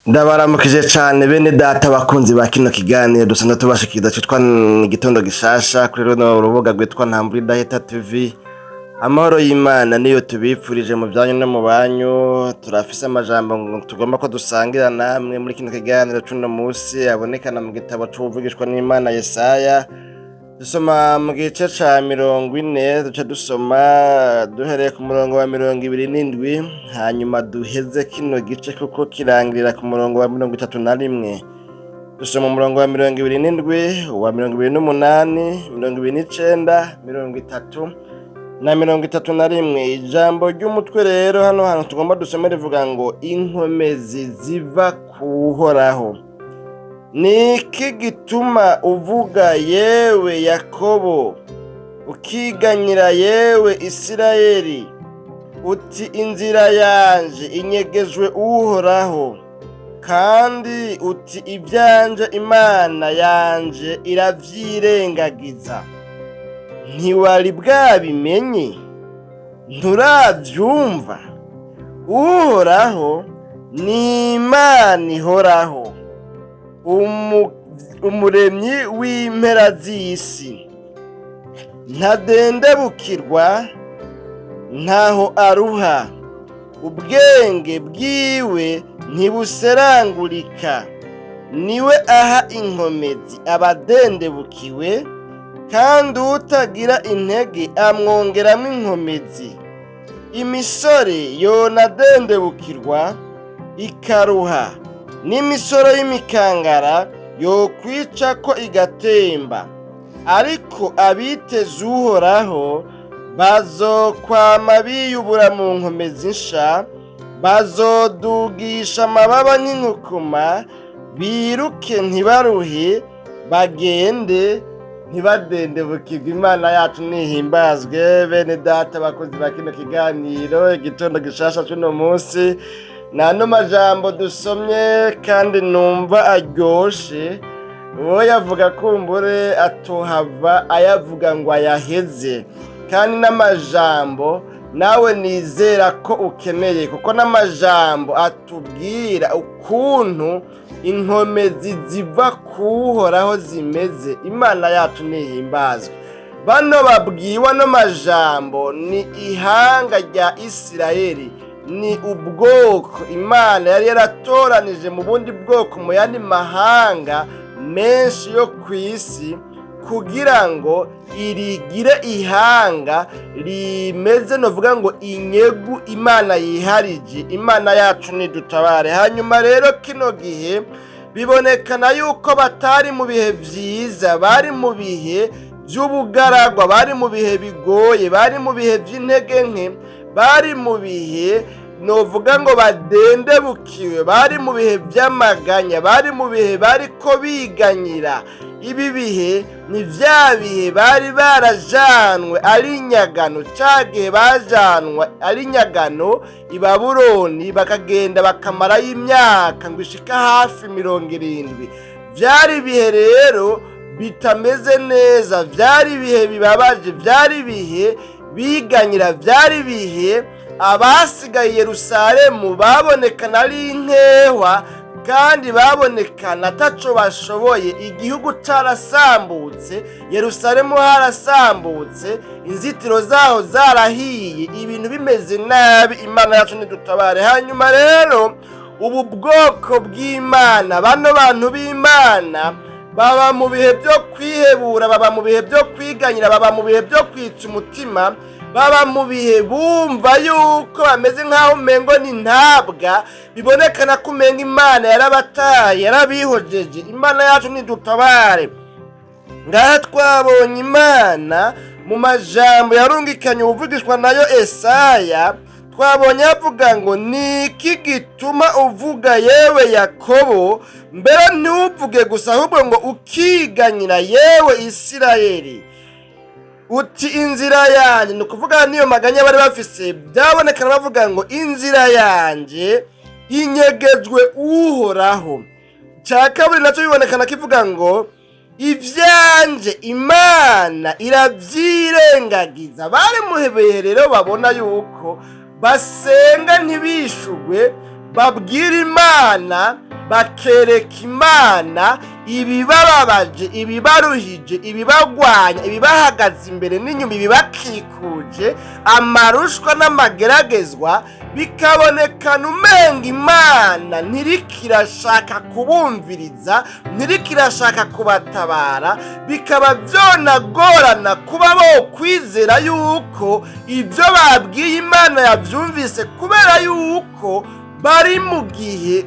Ndabaramukije cane bene data bakunzi ba kino kiganiro dusanzwe tubashikiriza citwa Igitondo Gishasha kuri runo rubuga rwitwa Ntambura Idahita TV. Amahoro y'Imana niyo tubipfurije mu vyanyu no mu banyu. Turafise amajambo tugomba ko dusangira namwe muri kino kiganiro c'uno musi, abonekana mu gitabo c'uwuvugishwa n'Imana Yesaya. Dusoma mu gice ca 40, duce dusoma duhereye ku murongo wa 27, hanyuma duheze kino gice kuko kirangirira ku murongo wa 31. Dusoma umurongo wa 27, uwa 28, 29, 30 na 31. Ijambo ry'umutwe rero hano hantu tugomba dusome rivuga ngo: "Inkomezi ziva kuhoraho." Ni iki gituma uvuga, yewe Yakobo, ukiganyira, yewe Isirayeli, uti: "Inzira yanje inyegejwe Uhoraho," kandi uti: "Ivyanje Imana yanje iravyirengagiza"? Ntiwari bwabimenye? Nturavyumva? Uhoraho ni Imana ihoraho, umuremyi w'impera z'isi. Ntadendebukirwa, ntaho aruha, ubwenge bwiwe ntibuserangurika. Niwe aha inkomezi abadendebukiwe, kandi utagira intege amwongeramwo inkomezi. Imisore yonadendebukirwa ikaruha, n'imisoro y'imikangara yokwicako igatemba, ariko abiteze Uhoraho bazokwama biyubura mu nkomezi nsha, bazodugisha amababa nk'inkukuma, biruke ntibaruhe, bagende ntibadendebukirwe. Imana yacu nihimbazwe. Bene data bakozi ba kino kiganiro Igitondo Gishasha c'uno munsi, nano majambo dusomye kandi numva aryoshe, uwo yavuga kumbure atohava ayavuga ngo ayaheze, kandi n'amajambo nawe nizera ko ukeneye, kuko n'amajambo atubwira ukuntu inkomezi ziva kuhoraho zimeze. Imana yacu nihimbazwe. Bano babwiwe ano majambo ni ihanga rya Isirayeli, ni ubwoko Imana yari yaratoranije mu bundi bwoko, mu yandi mahanga menshi yo ku isi, kugira ngo irigire ihanga rimeze, novuga ngo inyegu Imana yiharije. Imana yacu nidutabare. Hanyuma rero kino gihe bibonekana yuko batari mu bihe vyiza, bari mu bihe vy'ubugaragwa, bari mu bihe bigoye, bari mu bihe vy'intege nke, bari mu bihe novuga ngo badendebukiwe, bari mu bihe vy'amaganya, bari mu bihe bariko biganyira. Ibi bihe ni vya bihe bari barajanwe ari inyagano, ca gihe bajanwa ari inyagano i Babuloni, bakagenda bakamarayo imyaka ngo ishika hafi 70. Vyari ibihe rero bitameze neza, vyari ibihe bibabaje, vyari ibihe biganyira, vyari ibihe abasigaye Yerusalemu babonekana ari inkehwa kandi babonekana ataco bashoboye. Igihugu carasambutse, Yerusalemu harasambutse, inzitiro zaho zarahiye, ibintu bimeze nabi. Imana yacu nidutabare. Hanyuma rero ubu bwoko bw'Imana, bano bantu b'Imana, baba mu bihe byo kwihebura, baba mu bihe byo kwiganyira, baba mu bihe byo kwitsa umutima, baba mu bihe bumva yuko bameze nk'aho umengo ni ntabwa, bibonekana ko umenga Imana yarabataye, yarabihojeje. Imana yacu nidutabare. Ngaha twabonye Imana mu majambo yarungikanye uwuvugishwa nayo Esaya, twabonye avuga ngo: "Ni iki gituma uvuga, yewe Yakobo?" Mbere ntuvuge gusa, ahubwo ngo ukiganyira, yewe Isirayeli, uti: "Inzira yanjye," ni ukuvuga niyo maganya bari bafise, byabonekana bavuga ngo: "Inzira yanjye inyegejwe Uhoraho." Cya kabiri nacyo bibonekana kivuga ngo: "Ivyanje Imana iravyirengagiza." Bari mu bihe rero babona yuko basenga ntibishugwe, babwira Imana. Bakereka Imana ibibababaje, ibibaruhije, ibibagwanya, ibibahagaze imbere n'inyuma, ibibakikuje, amarushwa n'amageragezwa, bikabonekana umenga Imana ntirikirashaka kubumviriza, ntirikirashaka kubatabara. Bikaba byonagorana kuba bo kwizera yuko ibyo babwiye Imana yabyumvise, kubera yuko bari mu gihe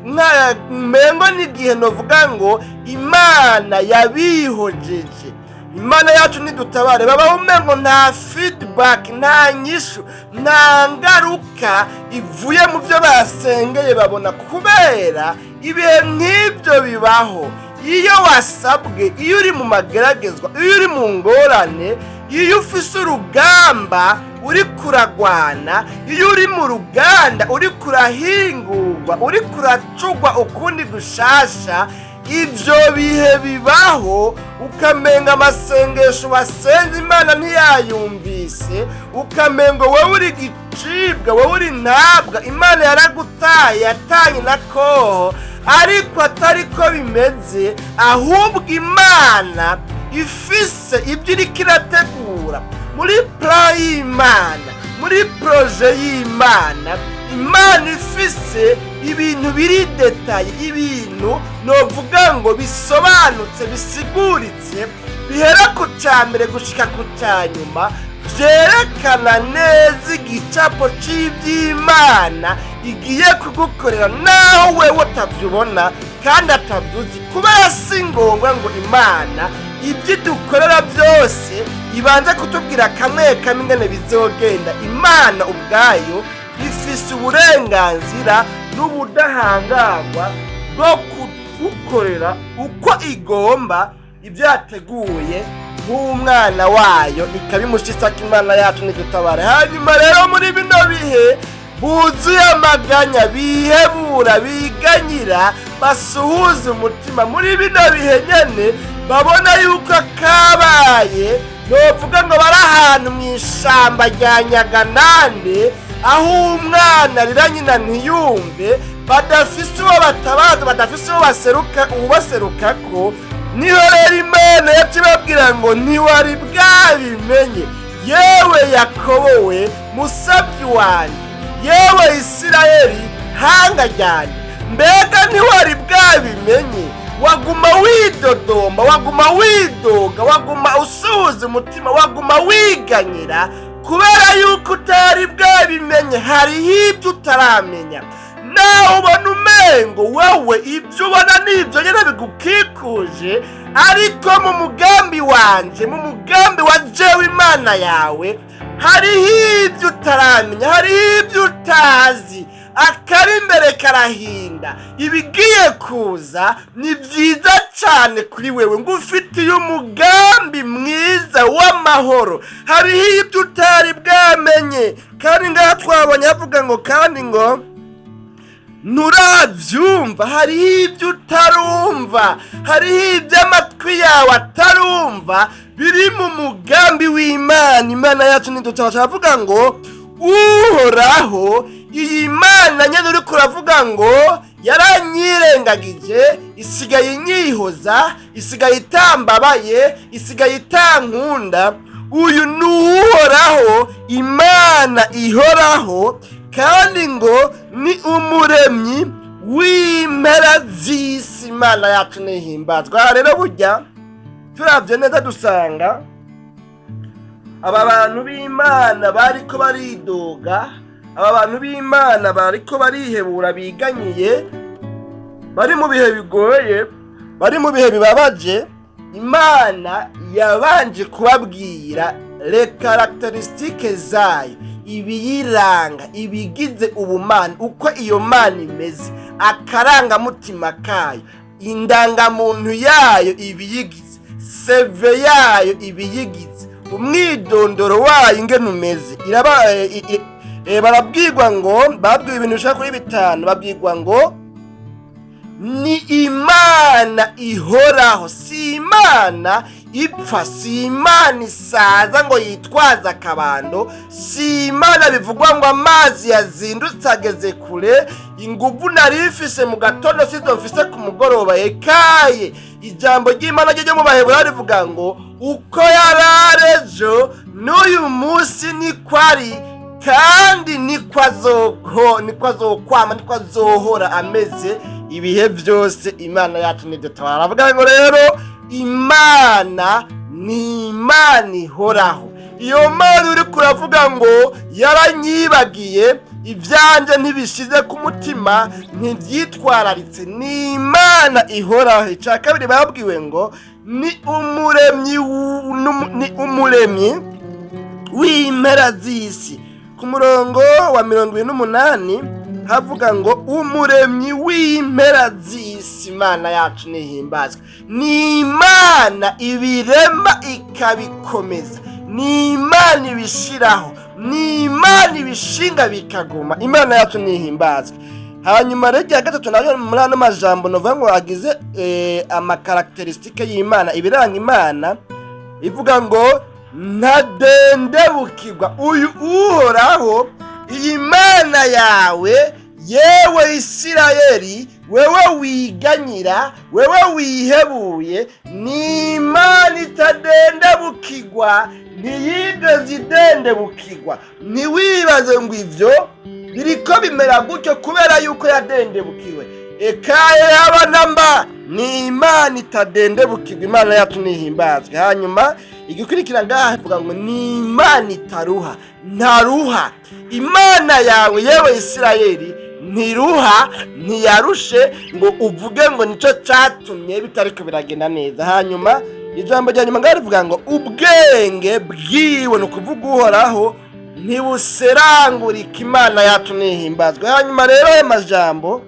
mengo n'igihe novuga ngo Imana yabihojeje. Imana yacu nidutabare. Babaho umengo nta feedback, nta nyishu, nta ngaruka ivuye mu byo basengeye babona. Kubera ibihe nk'ibyo bibaho iyo wasabwe, iyo uri mu mageragezwa, iyo uri mu ngorane, iyo ufise urugamba uri kuragwana, iyo uri mu ruganda uri kurahingurwa, uri kuracugwa ukundi gushasha, ibyo bihe bibaho ukamenga amasengesho wasenze Imana ntiyayumvise, ukamenga wowe uri gicibwa, wowe uri ntabwa, Imana yaragutaye, yatanye na koho. Ariko atari ko bimeze, ahubwo Imana ifise ibyo iriko irategura muri plan y'Imana, muri projet y'Imana. Imana ifise ibintu biri détaillé, ibintu novuga ngo bisobanutse, bisiguritse, bihera ku cya mbere gushika ku cya nyuma, byerekana neza igicapo cy'iby'Imana igiye kugukorera, naho wewe utabyubona kandi atabyuzi. Kubera si ngombwa ngo Imana ibyo idukorera byose ibanze kutubwira kamwe kamwe ingene bizogenda. Imana ubwayo ifise uburenganzira n'ubudahangarwa bwo kugukorera uko igomba ibyo yateguye nk'umwana wayo, ikabimushitsa ko Imana yacu ntidutabare. Hanyuma rero muri bino bihe buzuye amaganya, bihebura, biganyira, basuhuza umutima, muri bino bihe nyene babona yuko kabaye, novuga ngo bari ahantu mu ishamba rya Nyaganande, aho umwana arira nyina ntiyumve, badafise uwo batabaza, badafise uwo baseruka, uwubaserukako. Niho rero Imana yacibabwira ngo: "Ntiwari bwabimenye, yewe Yakobo we musabyi wanjye, yewe Isirayeli hanga ryanjye? Mbega ntiwari bwabimenye? Waguma widodomba, waguma widoga, waguma usuhuza umutima, waguma wiganyira kubera yuko utari bwabimenye. Hariho ibyo utaramenya. Nawe ubona umengo wowe ibyo ubona nibyo nyine bigukikuje, ariko mu mugambi wanje, mu mugambi wa jewe Imana yawe, hariho ibyo utaramenya, hariho ibyo utazi. Akari imbere karahinda. Ibigiye kuza ni byiza cyane kuri wewe, ngo ufitiye umugambi mwiza w'amahoro." Hariho ibyo utari bwamenye. Kandi ngaha twabonye havuga ngo kandi ngo nturabyumva. Hariho ibyo utarumva, hariho ibyo amatwi yawe atarumva biri mu mugambi w'Imana. Imana yacu ntidutabasha. Avuga ngo Uhoraho, iyi Mana nyine uri kuravuga ngo yaranyirengagije, isigaye inyihoza, isigaye itambabaye, isigaye itankunda, uyu ni Uhoraho Imana ihoraho, kandi ngo ni umuremyi w'impera z'isi. Imana yacu ntihimbazwa. Aha rero burya turabye neza dusanga aba bantu b'Imana bariko baridoga, aba bantu b'Imana bariko barihebura, biganyiye, bari mu bihe bigoye, bari mu bihe bibabaje, Imana yabanje kubabwira les caractéristiques zayo, ibiyiranga, ibigize ubumana, uko iyo Mana imeze, akarangamutima kayo, indangamuntu yayo, ibiyigize, CV yayo, ibiyigize, umwidondoro wayo ingene umeze. Iraba barabwirwa ngo, babwiwe ibintu bishika kuri bitanu. Babwirwa ngo ni Imana ihoraho, si Imana ipfa, si Imana isaza ngo yitwaze akabando, si Imana bivugwa ngo amazi yazindutse ageze kure, inguvu nari mfise mu gatondo sizo mfise ku mugoroba. Ekaye, ijambo ry'Imana ryo mu Baheburayo rivuga ngo uko yarari ejo n'uyu munsi niko ari, kandi niko azokwama, niko azohora ameze ibihe byose. Imana yacu ntidutabara. Avuga ngo rero Imana ni Imana ihoraho. Iyo Mana uri kuravuga ngo yaranyibagiye, ibyanjye ntibishize ku mutima, ntibyitwararitse, ni Imana ihoraho. Icya kabiri babwiwe ngo ni umuremyi, ni umuremyi w'impera z'isi. Ku murongo wa 78 havuga ngo umuremyi w'impera z'isi. Imana yacu ntihimbazwe. Ni Imana ibirema ikabikomeza, ni Imana ibishiraho, ni Imana ibishinga bikaguma. Imana yacu ntihimbazwe. Hanyuma rero irya gatatu nayo muri ano majambo novuga ngo agize amacaractéristiques y'Imana, ibiranga Imana, ivuga ngo ntadendebukirwa. Uyu Uhoraho, iyi Mana yawe, yewe Isirayeli, wewe wiganyira, wewe wihebuye, ni Imana itadendebukirwa, ntiyigeze idendebukirwa. Ntiwibaze ngo ivyo biriko bimera gutyo kubera yuko yadendebukiwe. Ekaye, yaba namba, ni Imana itadendebukirwa. Imana yacu ntihimbazwe. Hanyuma igikurikira ngaha ivuga ngo ni Imana itaruha. Ntaruha Imana yawe, yewe Isirayeli, ntiruha, ntiyarushe ngo uvuge ngo nicyo cyatumye bitariko biragenda neza. Hanyuma ijambo rya nyuma ngaho rivuga ngo ubwenge bwiwe, ni ukuvuga Uhoraho, ntibuserangurika. Imana yacu ntihimbazwe. Hanyuma rero ayo majambo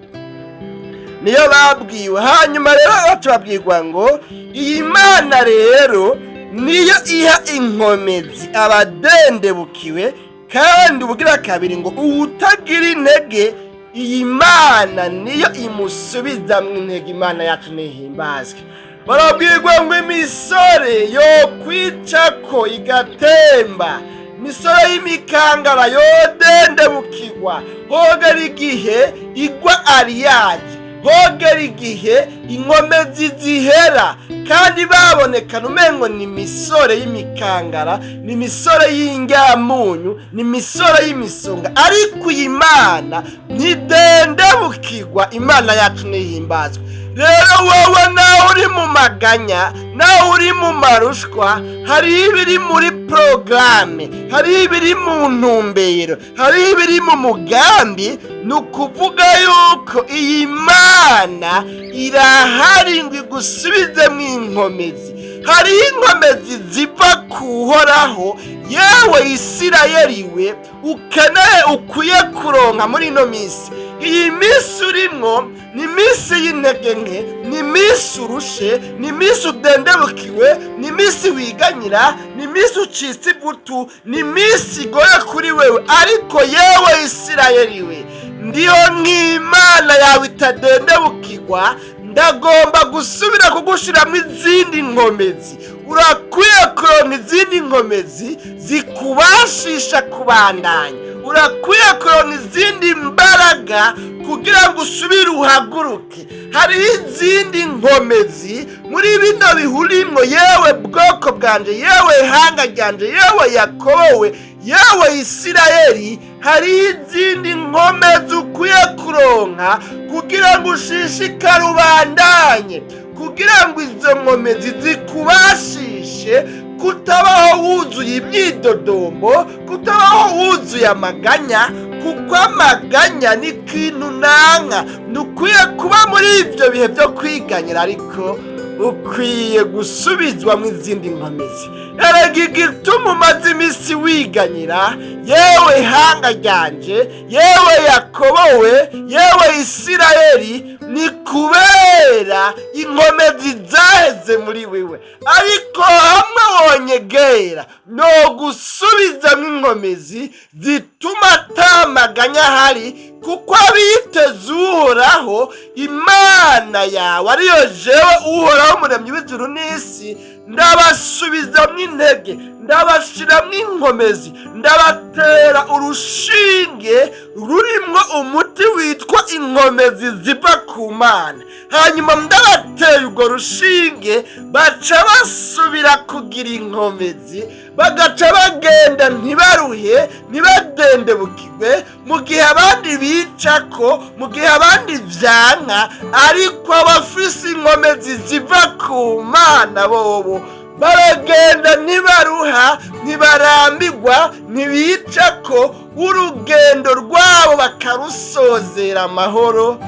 niyo babwiwe. Hanyuma rero bacu babwirwa ngo iyi Mana rero niyo iha inkomezi abadendebukiwe, kandi ubugira kabiri ngo uwutagira intege iyi Mana niyo imusubiza mu intege. Imana yacu ntihimbazwe. Barabwirwa ngo imisore yo kwicako igatemba, imisore y'imikangara yodendebukirwa, hogera igihe igwa ariyaje, hogera igihe inkomezi zihera, kandi babonekana umengo ni imisore y'imikangara, ni imisore y'ingamunyu, ni imisore y'imisonga, ariko iyi Mana ntidendebukirwa. Imana yacu ntihimbazwe. Rero wowe nawe uri mu maganya, nawe uri mu marushwa, hari ibiri muri porogaramu, hari ibiri mu ntumbero, hari ibiri mu mugambi. Ni ukuvuga yuko iyi Mana irahari ngo igusubize mu inkomezi. Hari inkomezi ziva kuhoraho, yewe Isirayeli we, ukeneye, ukwiye kuronka muri ino minsi. Iyi minsi urimwo ni iminsi y'intege nke, ni iminsi urushe, ni iminsi udendebukiwe, ni iminsi wiganyira, ni iminsi ucitse ivutu, ni iminsi igoye kuri wewe. Ariko yewe Isirayeli we, ndiho nk'Imana yawe itadendebukirwa, ndagomba gusubira kugushiramo izindi nkomezi. Urakwiye kuronka izindi nkomezi zikubashisha kubandanya, urakwiye kuronka izindi mbaraga kugira ngo usubire uhaguruke. Hariho izindi nkomezi muri bino bihurimwo, yewe bwoko bwanje, yewe hanga ryanje, yewe Yakobo, yewe Isirayeli. Hariho izindi nkomezi ukwiye kuronka kugira ngo ushishikare ubandanye, kugira ngo izo nkomezi zikubashishe kutabaho wuzuye imyidodombo, kutabaho wuzuye amaganya, kuko amaganya ni ikintu nanka. Ntukwiye kuba muri ibyo bihe byo kwiganyira, ariko ukwiye gusubizwa mu izindi nkomezi. Erega igituma umaze iminsi wiganyira, yewe hanga ryanje, yewe Yakobo we, yewe Isirayeli, ni kubera inkomezi zaheze muri wewe. Ariko hamwe wonyegera no gusubizamo inkomezi zituma atamaganya ahari, kuko abiteze Uhoraho Imana yawe, ariyo jewe Uhoraho umuremyi w'ijuru n'isi. Ndabasubizamwo intege, ndabashiramwo inkomezi, ndabatera urushinge rurimwo umuti witwa inkomezi ziva ku Mana. Hanyuma ndabateye urwo rushinge, baca basubira kugira inkomezi, bagaca bagenda ntibaruhe, ntibadendebukirwe, mu gihe abandi bicako, mu gihe abandi vyanka. Ariko abafise inkomezi ziva ku Mana bobo baragenda ntibaruha, ntibarambirwa, ntibicako, urugendo rwabo bakarusozera amahoro.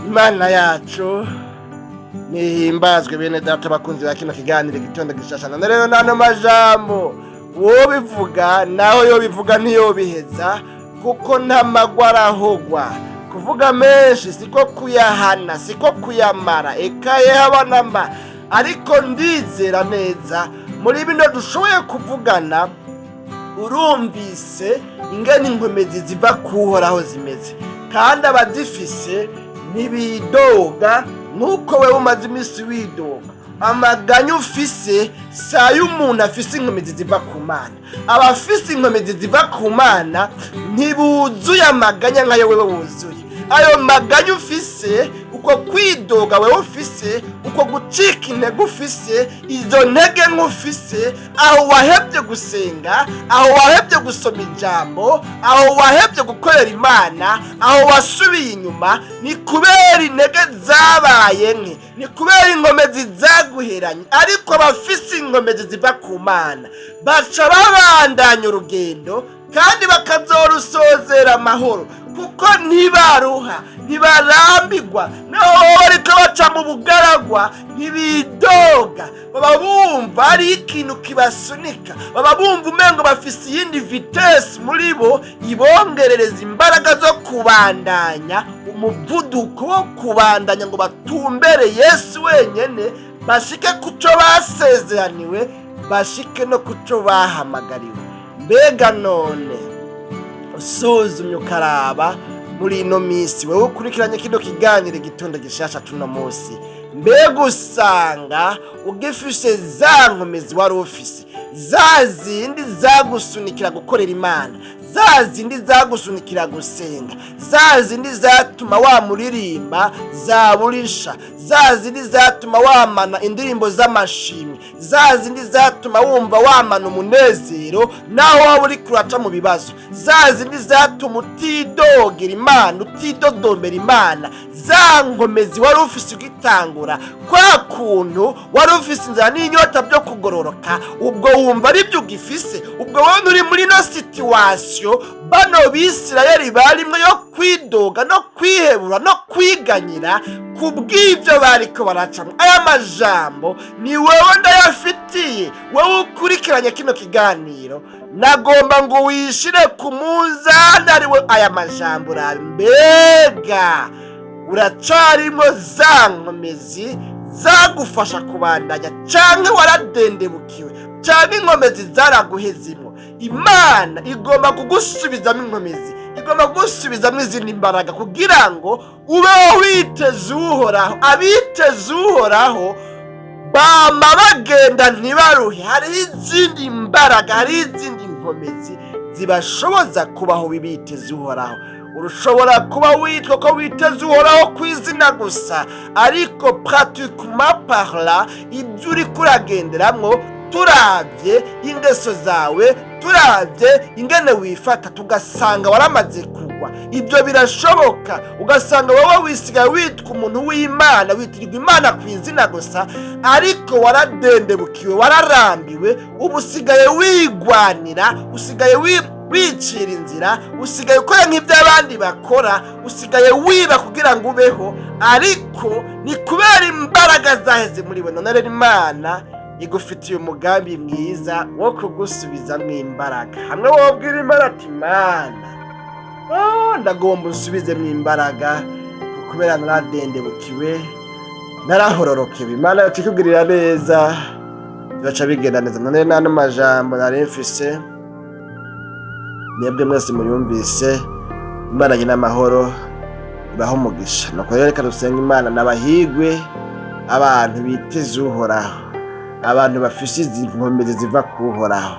Imana yacu nihimbazwe. Bene data bakunzi ba kino kiganiro Igitondo Gishasha, none rero nano majambo wobivuga naho yobivuga ntiyobiheza, kuko ntamagwa arahogwa. Kuvuga menshi siko kuyahana, siko kuyamara, ekaye habanamba. Ariko ndizera neza muri bino dushoboye kuvugana, urumvise ingene inkomezi ziva kuhoraho zimeze, kandi abazifise ntibidoga nk'uko wewe umaze iminsi widoga. Amaganya ufise si ay'umuntu afise inkomezi ziva ku Mana. Abafise inkomezi ziva ku Mana ntibuzuye amaganya nk'ayo wewe wuzuye. Ayo maganya ufise, uko kwidoga wewe ufise, uko gucika intege ufise, izo ntege nk'ufise, aho wahebye gusenga, aho wahebye gusoma ijambo, aho wahebye gukorera Imana, aho wasubiye inyuma, ni kubera intege zabaye nke, ni kubera inkomezi zaguheranye. Ariko abafise inkomezi ziva ku Mana baca babandanya urugendo kandi bakazorusozera amahoro, kuko ntibaruha, ntibarambirwa. Naho bariko baca mu bugaragwa, ntibidoga. Baba bumva ari ikintu kibasunika, baba bumva umengo bafise iyindi vitesse muri bo ibongerereza imbaraga zo kubandanya, umuvuduko wo kubandanya ngo batumbere Yesu wenyene, bashike kuco basezeraniwe, bashike no kuco bahamagariwe. Mbega none usuzumye ukaraba muri ino minsi, wowe ukurikiranye kino kiganiro Igitondo Gishasha tuno munsi, mbega usanga ugifise za nkomezi wari ufise, za zindi zagusunikira gukorera Imana, za zindi zagusunikira gusenga, za zindi zatuma wamuririmba zaburisha, za zindi zatuma wamana indirimbo z'amashimwe, za zindi zatuma wumva wamana umunezero naho waba uri kuraca mu bibazo, za zindi zatuma utidogera Imana, utidodomera Imana, za nkomezi wari ufise ugitangura, kwa kuntu wari ufise inzara n'inyota byo kugororoka, ubwo wumva aribyo ugifise? Ubwo wowe uri muri ino situation bano Bisirayeli barimwo yo kwidoga no kwihebura no kwiganyira kubw'ibyo bariko baracamwo, aya majambo ni wewe ndayafitiye. Wowe ukurikiranye kino kiganiro, nagomba ngo wishire ku munzani ariwe aya majambo urabe mbega uracarimo za nkomezi zagufasha kubandanya, canke waradendebukiwe, canke inkomezi zaraguhezimwo. Imana igomba kugusubizamo inkomezi, igomba kugusubizamo izindi mbaraga kugira ngo ubeho witeze Uhoraho. Abiteze Uhoraho bama bagenda ntibaruhe. Hariho izindi mbaraga, hariho izindi nkomezi zibashoboza kubaho biteze Uhoraho. Ushobora kuba witwa ko witeze Uhoraho ku izina gusa, ariko pratiquement parlant, ibyo uriko uragenderamwo, turabye ingeso zawe, turabye ingene wifata, tugasanga waramaze kugwa. Ibyo birashoboka, ugasanga wowe wisigaye witwa umuntu w'Imana, witirirwa Imana ku izina gusa, ariko waradendebukiwe, wararambiwe, ubu usigaye wigwanira, usigaye wicira inzira, usigaye ukora nk'ibyo abandi bakora, usigaye wiba kugira ngo ubeho, ariko ni kubera imbaraga zaheze muri we. None rero Imana igufitiye umugambi mwiza wo kugusubizamo imbaraga, hamwe wobwira Imana ati: "Imana, oh, ndagomba unsubizemo imbaraga kubera naradendebukiwe, narahororokewe." Imana yacu ikugirira neza, bibaca bigenda neza. None n'ano majambo nari mfise, mwebwe mwese muyumvise, Imana n'amahoro ibaho umugisha. Nuko rero reka dusenge Imana. N'abahigwe abantu biteze Uhoraho. Abantu bafise izi nkomezi ziva kuhoraho,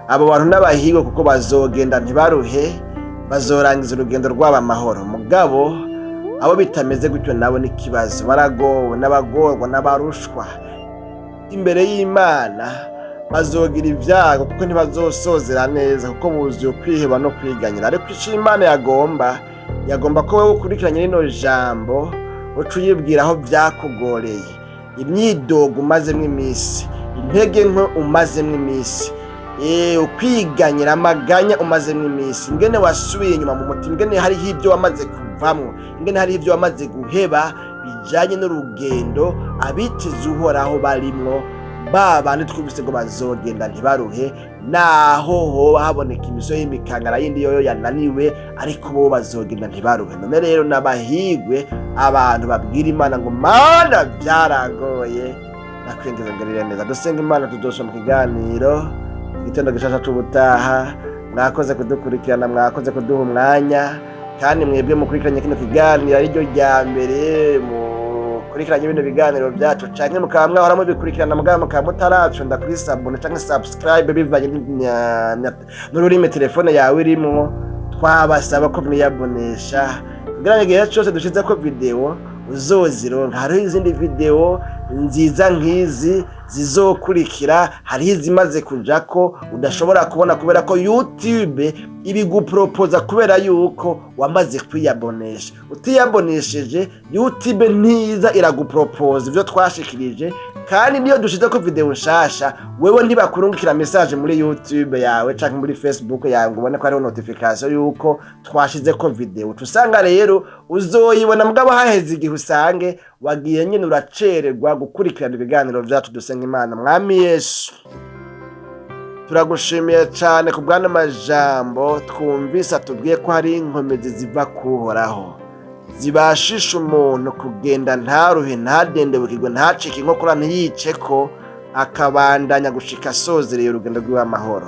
abo bantu n'abahirwe, kuko bazogenda ntibaruhe, bazorangiza urugendo rwabo amahoro. Mugabo abo bitameze gutyo nabo n'ikibazo, baragowe n'abagorwa n'abarushwa imbere y'Imana, bazogira ibyago kuko ntibazosozera neza, kuko buzuye ukwiheba no kwiganyira. Ariko icyo Imana yagomba, yagomba ko wowe ukurikiranye rino jambo uca uyibwira aho byakugoreye, imyidogo umazemo iminsi, intege nke umazemo iminsi, ukwiganyira, amaganya umazemo iminsi, ingene wasubiye inyuma mu mutima, ingene hariho ibyo wamaze kuvamwo, ingene hariho ibyo wamaze guheba bijanye n'urugendo abiteze Uhoraho barimwo, ba bandi twumvise ngo bazogenda ntibaruhe, naho hoba haboneka imisozi y'imikangara yindi yoyo yananiwe, ariko bo bazogenda ntibaruhe. None rero n'abahigwe abantu babwira Imana ngo: "Mana, byarangoye, nakwingiza ngirire neza." Dusenga Imana. Tudosha mu kiganiro igitondo gishasha c'ubutaha. Mwakoze kudukurikirana, mwakoze kuduha umwanya. Kandi mwebwe mukurikiranye kino kiganiro ariryo rya mbere mukurikiranye bino biganiro byacu, canke mukaba mwahora mubikurikirana mugabo mukaba mutarafyonda kuri s'abonner canke subscribe bivanye n'ururimi telefone yawe irimwo, twabasaba ko mwiyabonesha kugira ngo igihe cose dushizeko video uzozironka. Hariho izindi video nziza nk'izi zizokurikira, hariho izimaze kujako udashobora kubona kubera ko YouTube ibigupropoza kubera yuko wamaze kwiyabonesha. Utiyabonesheje, YouTube ntiza iragupropoza ivyo twashikirije, kandi niyo dushize ko video nshasha, wewe ntibakurungikira message muri YouTube yawe canke muri Facebook yawe ngo ubone ko hariho notification yuko twashize ko video. Usanga rero uzoyibona mugabo haheze igihe, usange wagiye nyine uracererwa gukurikirana ibiganiro vyacu. Dusenga Imana. Mwami Yesu, turagushimiye cyane ku bw'ano majambo twumvise atubwiye ko hari inkomezi ziva kuhoraho zibashisha umuntu kugenda ntaruhe, ntadendebukirwe, ntacike inkokora, ntiyice ko akabandanya gushika asozereye urugendo rw'iwe amahoro.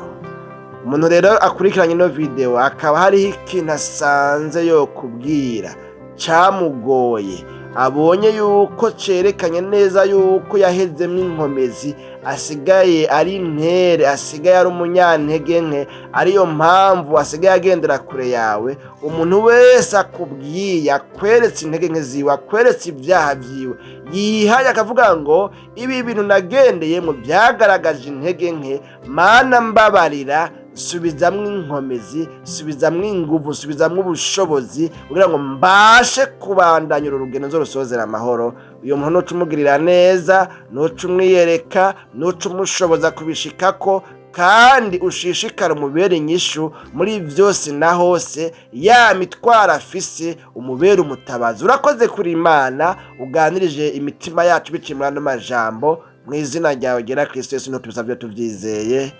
Umuntu rero akurikiranye ino video akaba hariho ikintu asanze yo kubwira cyamugoye, abonye yuko cerekanye neza yuko yahezemwo inkomezi, asigaye ari intere, asigaye ari umunyantege nke, ariyo mpamvu asigaye agendera kure yawe. Umuntu wese akubwiye, akweretse intege nke ziwe, akweretse ibyaha byiwe, yihaye akavuga ngo: "Ibi bintu nagendeyemo byagaragaje intege nke, Mana mbabarira, subizamwo inkomezi, subizamwo inguvu, subizamwo ubushobozi kugira ngo mbashe kubandanya uru rugendo nzorusozera amahoro." Uyu muntu nuca umugirira neza, nuca umwiyereka, nuca umushoboza kubishikako, kandi ushishikara umubere inyishu muri byose na hose, ya mitwaro afise umubere umutabazi. Urakoze kuri Imana uganirije imitima yacu biciye muri ano majambo. Mu izina ryawe gera Kristo Yesu ntitubisabye tubyizeye,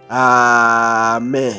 amen.